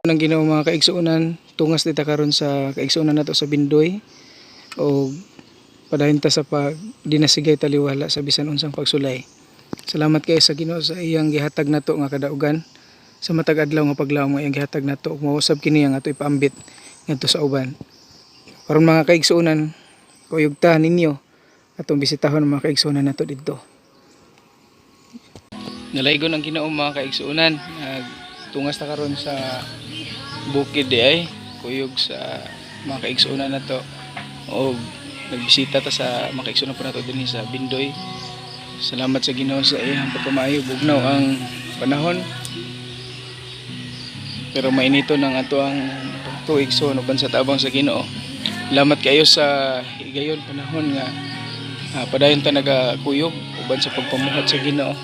Nang Ginoo, mga kaigsuonan, tungas dita karon sa kaigsuonan nato sa Bindoy o padayon ta sa pag dinasigay taliwala sa bisan unsang pagsulay. Salamat kay sa Ginoo sa iyang gihatag nato nga kadaugan sa matag adlaw nga paglaom nga iyang gihatag nato, ug mausab kini ang ato ipaambit ngadto sa uban. Karon, mga kaigsuonan, kuyog ta ninyo atong bisitahon ang mga kaigsuonan nato didto. Nalaygon ang Ginoo, mga kaigsuonan. Tungas ta karon sa bukid di ay kuyog sa mga kaigsuonan nato o nagbisita ta sa mga kaigsuonan po nato dinhi sa Bindoy. Salamat sa Ginoo sa iyang pagkamaayo. Bugnaw ang panahon pero mainito ng ato ang tuig so uban sa tabang sa Ginoo. Salamat kayo sa higayon panahon nga padayon ta nagakuyog uban sa pagpamuhat sa Ginoo.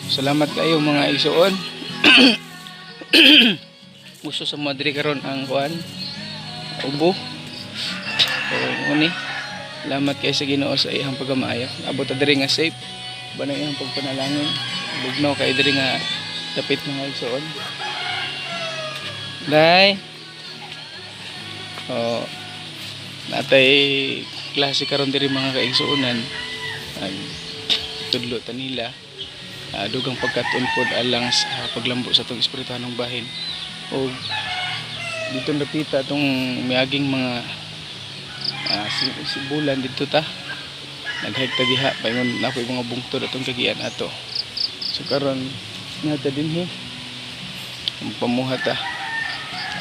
Salamat kayo, mga igsoon. Uso sa mga diri karon ang kuan, ubo. So uni, salamat kay sa Ginoo sa iyang pagkamaayo. Abot ta diri nga safe ba na iyang pagpanalangin. Bugnaw kay diri nga dapit, mga igsoon. Day. Oh, natay klase karon diri, mga kaigsuonan. Ag tudlo ta nila. Dugang pagkaton pod alang sa paglambo sa atong espirituhanong bahin. O dito napita atong miaging mga sibulan dito ta. Nag-hike ta diha paingon na mga bungtod atong kagian ato. So karon nata dinhi. Pamuhat ta.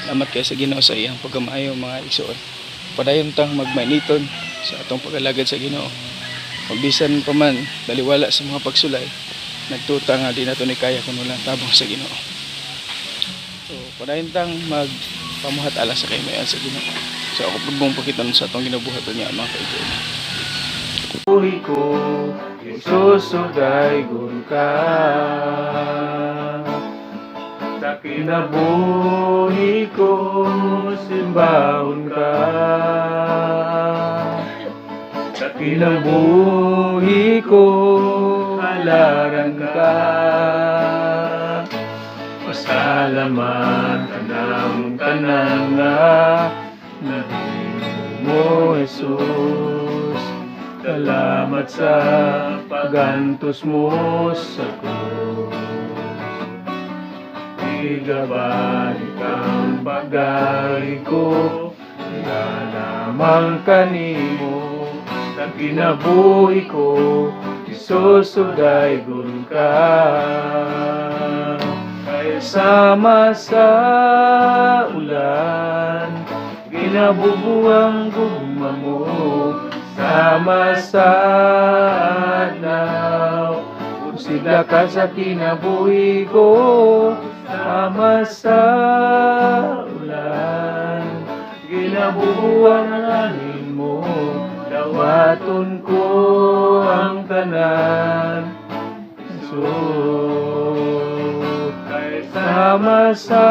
Salamat kay sa Ginoo sa iyang pagkamaayo, mga igsoon. Padayon tang magmainiton sa atong pag-alagad sa Ginoo. Mabisan pa man baliwala sa mga pagsulay, nagtuta nga di nato ni kaya kung walang tabang sa Ginoo. So padayon tang magpamuhat alang sa kahimayan sa Ginoo. So ako pud mong pakita sa atong ginabuhat niya, mga kaigsoon. Buhi ko, Jesus, sugaygon ka. Sa kinabuhi ko, simbahon ka. Sa kinabuhi ko, halaran ka. Pasalamat ng tanan nga nahimo mo, Jesus. Salamat sa pagantos mo sa krus. Igabalik ang pagari ko, nga lamang kanimo. Sa kinabuhi ko, Jesus, sugaygon ka. Kaya sama sa ulan, ginabubuang gugma mo. Sama sa adlaw, sigla ka sa kinabuhi ko. Sama sa ulan, ginabubuang ang hangin mo. Dawaton ko ang tanan, Jesus. Kay sama sa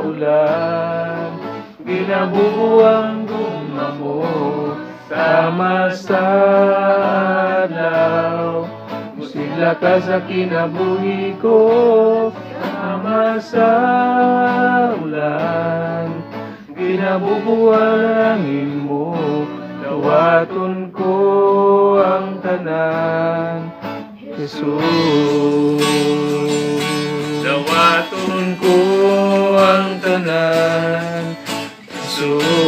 ulan, ginabubuang gugma mo. Sama sa adlaw, musigla ka sa kinabuhi ko. Sama sa ulan, ginabubuang hangin mo. Dawaton ko ang tanan, Jesus. Dawaton ko ang tanan, Jesus.